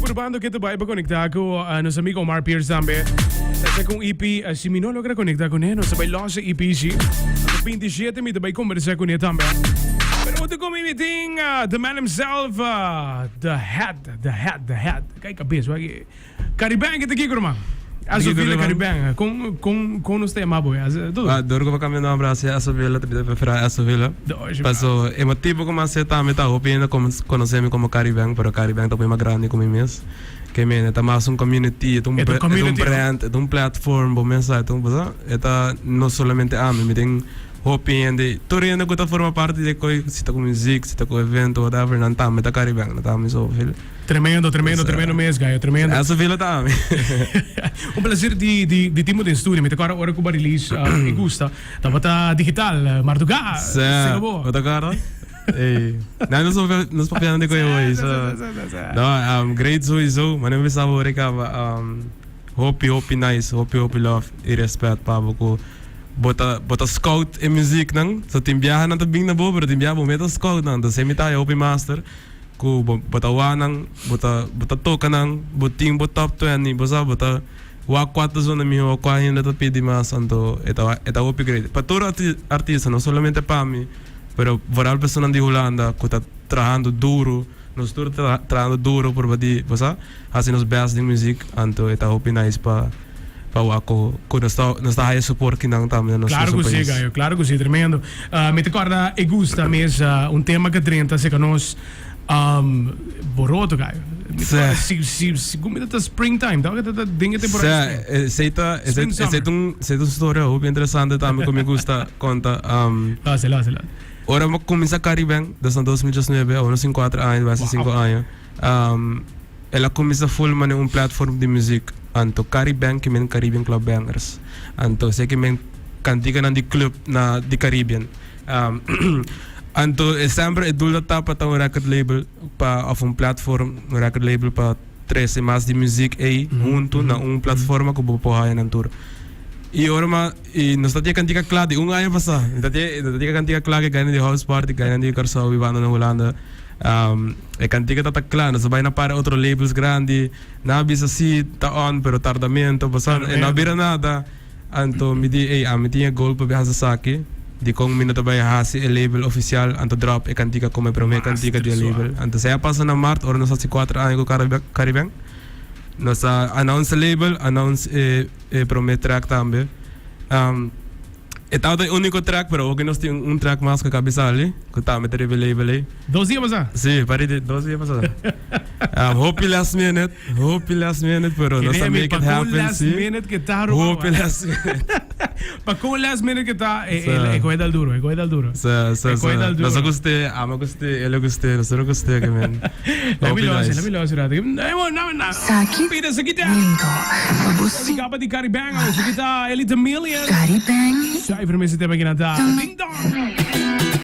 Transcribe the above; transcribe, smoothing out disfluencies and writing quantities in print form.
Purbando ke ta bai pa konektá ku nos amigo Omar Pierce tambe. Ta saka un EP, si mi no logra konektá kuné, nos ta bai los e EP si. Anto 27 mi ta bai kombersá kuné tambe. Pero otro ku mi mi tin the man himself, the head, the head, the head. Kai kabes, wak. Caribbean ke ta kiko ruman? Azovila Caribbean, kon kon kon nos ta yama bo? Ah, dor ku bo kambia nomber hasi Azovila, ta preferá Azovila. Paso e motibu ku mi hasi tambe ta hopi hende konosé mi komo Caribbean, pero Caribbean ta hopi mas grandi ku mi mes. Ke mende ta mas un community, e ta un brand, e ta un platform, bo mes sa, e ta un, bo sa, e ta no solamente ami, mi tin hopi hende, tur hende ku ta forma parti di e koi, si ta ku muzik, si ta ku evento, whatever, nan tambe ta Caribbean, no ta ami so. Tremendo, tremendo, tremendo mes, Gayo, tremendo. Eso vila ta ami. Un placer di, di, di tin bo den studio. Mi ta kòrda ora ku bo a release uh, Mi Gusta. Tabata digital, marduga. Sí, bo ta kòrda? Ey. Nou, nos papia, nos papiando di koe hoy. So. No, um, great sowieso. Maar nu bisa bo rika, um, hopi, hopi nice, hopi, hopi love y respect pa bo ku bo ta, bo ta scout e muziek nan. So tin biaha nan ta bin na bo, pero tin biaha bo mes ta scout nan. Entonces mi ta hopi master. Ku bo bo ta wak nan, bo ta bo ta toka nan, bo tin bo top twenty, bo sa bo ta wak kua ta zona mihó, kua hende ta pidi mas, anto e ta e ta hopi great. Pa tur artista, no solamente pa mi, pero vooral personanan di Hulanda ku ta trahando duro, nos tur ta trahando duro por ba di, bo sa, hasi nos best den muzik, anto e ta hopi nice pa pa wak ku ku nos ta nos ta haya support kinan tambe na nos Claro nos ku si, pais. Gayo, claro ku si, tremendo. Mi ta kòrda e gusta mes un tema ku a drenta serka nos boroto, Gayo. Mi ta kòrda si si si ku mi ta ta springtime, tabata ta den e temporada di spring. Esei esei ta esei Spring esei summer. ta un esei ta un storia hopi interesante tambe ku mi gusta konta. Lòs, lòs, lòs. Ora mi a kuminsá Caribbean, dos na 2019, awor nos tin kuater aña, bai hasi sinku aña. El a kuminsá full manera un platform di muzik. Anto Caribbean ke men Caribbean Club Bangers. Anto esei ke men kantikanan di club na di Caribbean. Anto e semper e doel ta pa ta un record label pa of un platform, un record label pa trese mas di muzik ei huntu na un platforma ku bo por haya nan tur. I ora ma i nos ta tin e kantika kla di un aña pasá. Mi ta tin nos ta tin e kantika kla ku e gainan di house party, gainan di Kòrsou bibando na Hulanda. E kantika ta ta kla, nos a bai na para otro labels grandi, nan a bisa si ta on pero tardamento, pasobra e no a bira nada. Anto mi di ey ami tin e goal pa bin hasi esaki, dikon mi no ta bai hasi e label ofisial anto drop e kantika komo e prome kantika di e label. Anto esei a pasa na mart ora nos hasi kuater aña ku Cariben. Nos a announce e label, announce e prome track tambe. E tabata e úniko track, pero oki nos tin un track mas ku a kabi sali, ku tambe ta riba e label ei. Dos dia pasá? Sí, pari di dos dia pasá. Hopi last minute, hopi last minute, pero nos a make it happen, last sí. minute ke ta, Ruben. Hopi last minute. Pa kon last minute ke ta, e, e, e kohe dal duro, e kohe dal duro. Sí, sí, E kohe sí. dal duro. Nos a gust'é, ami a gust'é, el a gust'é, nos tur a gust'é, ke men. Let me Hopi los, nice. let me los un rato. Eh, bueno, na, na. Saki Pida sakita. lindo pa bo Di capa di Caribbean, awe sakita Elite Million. Caribbean Zuiver mester tema kinata. Ding dong.